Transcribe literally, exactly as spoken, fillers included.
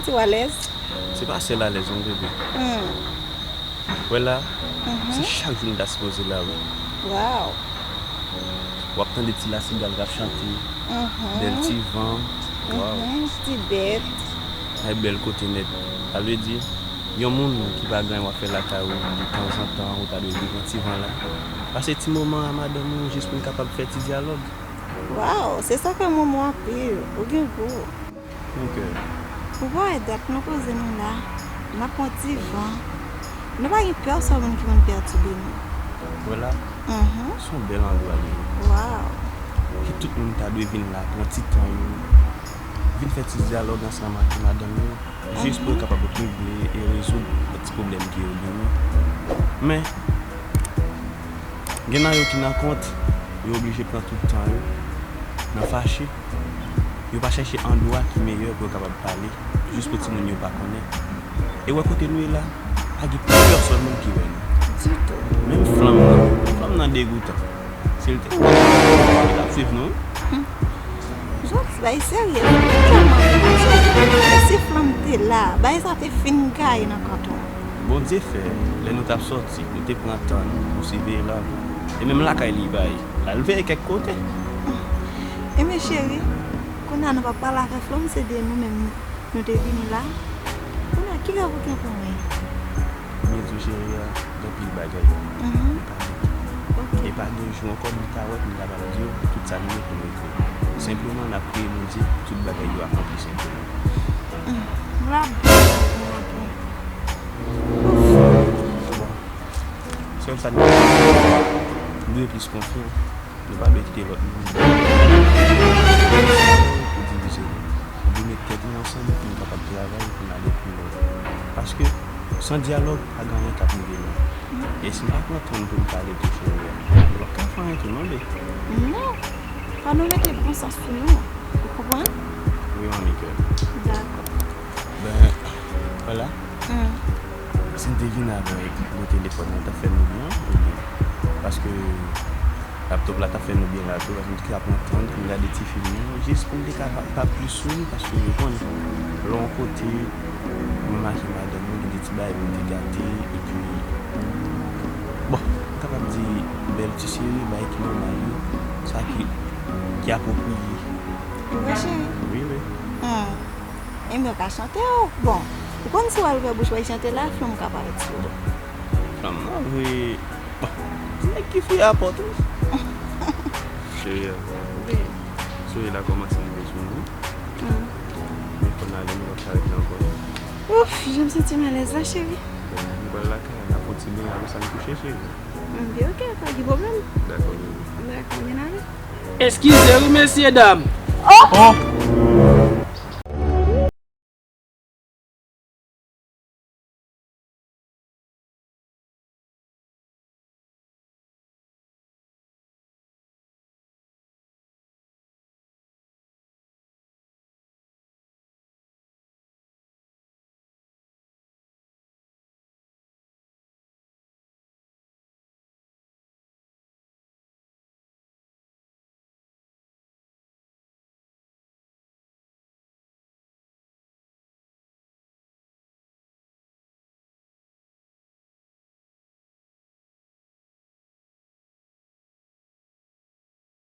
Ti w alèz? Se pa sèl alèz non, bebe. Hmm. Wè la, se chak jou nou ta sipoze la, wi. Waw. W ap tande ti lasigal k ap chante, bèl ti van. Waw. Mhm, ti bèt. Ay, bèl kote nèt. Sa vle di, yon moun ki pa gen anyen w ap fè lakay ou, de tanzantan, ou ta dwe viv yon ti van la. Pase ti moman a madanm ou jis pou n kapab fè ti dyalòg. Waw, se sa k fè m renmen w anpil. Ou gen gou. Ok. Ou pa wè dat nou poze nou la, n ap pran ti van. Nou pa gen pèsonn moun ki konn pètibe nou. Wè la, mhm, se yon bèl andwa li ye. Waw. Ki tout moun ta dwe vin la, pran ti tan yo, vin fè ti dyalòg ansanm ak madanm yo, jis pou yo kapab regle e rezoud ti pwoblèm ke yo genyen. Men, gen nan yo ki nan kont, yo oblije pran tout tan yo, nan fache. Yo pa chèche andwa ki meyè pou yo kapab pale, jis pou timoun yo pa konnen. E wè kote nou ye la, pa gen pèsonn moun ki wè nou. Ditou. Menm flanm nan, flanm nan degoutan. Si l te wè nou, li t ap swiv nou, wi. Hmm. Jòks, bay serye, wi. Kòman? E si flanm te la, bay sa te fin gaye nan kanton. Bondye fè, lè nou t ap sòti, nou te pran tan nou pou siveye la. E menm lakay li bay, l al veye kèk kote. Enben cheri, kounye a nou p ap pale avè flanm, se de nou menm nou te vini la. Kounye a, ki rèv ou gen pou mwen? Byen di w cheri a, gen anpil bagay. Mhm. E pa gen jou ankò m ta wè pou m kapab di w tout sa m gen pou m regle. Senpleman, n ap priye Bondye pou tout bagay yo akonpli senpleman. Hmm. L ap bon, l ap bon, l ap bon. Bon. Sèl sa n dwe, nou dwe plis konfyan. Nou pa dwe kite lòt moun pou divize nou. Nou dwe met tèt nou ansanm pou nou kapab travay pou n ale pi lwen. Paske san dyalòg, pa gen anyen k ap rive non. E si n pa pran tan n pou n pale tou cheri a, nou p ap ka fè anyen tou non, be. Non. Fò nou mete bon sans sou nou. Ou konprann? Wi, manmi kè. Dakò. Ben, vwala. Hmm. Si n te vin avèk nou telefòn nan, t ap fè nou byen, oubyen? Paske laptop la t ap fè nou byen la tou, paske n te ka pran tan n pou n gade ti fim nan, jis pou n te ka pa, pa plis sou li, paske ou konn, lè w yon kote, ou menm ak madanm ou, gen de ti bagay pou n te gade, epi, bon, m kapab di bèl ti seri, bagay ki nòmal yo, sa ki, ki apwopriye. Wi, cheri. Wi, wi. Hmm. Enben, w ka chante, o. Bon, ou konn si w al ouvè bouch w al chante la, flanm ka parèt sou ou. Flanm nan vre. Bon, ti nèg ki fouye a pòt ou. Cheri a. Wi. Soleil la kòmanse rive sou nou. Hmm. Men fò n ale, nou p ap ka ret la ankò. Ouf, jan m santi m alèz la, cheri. Bon, nou pral lakay, n ap fè yon ti beny, apre sa n kouche, cheri. Hmm, ok, pa gen pwoblèm. Dakò, bebe. Dakò, ann ale. Eskize wi, mesye dam. Oh!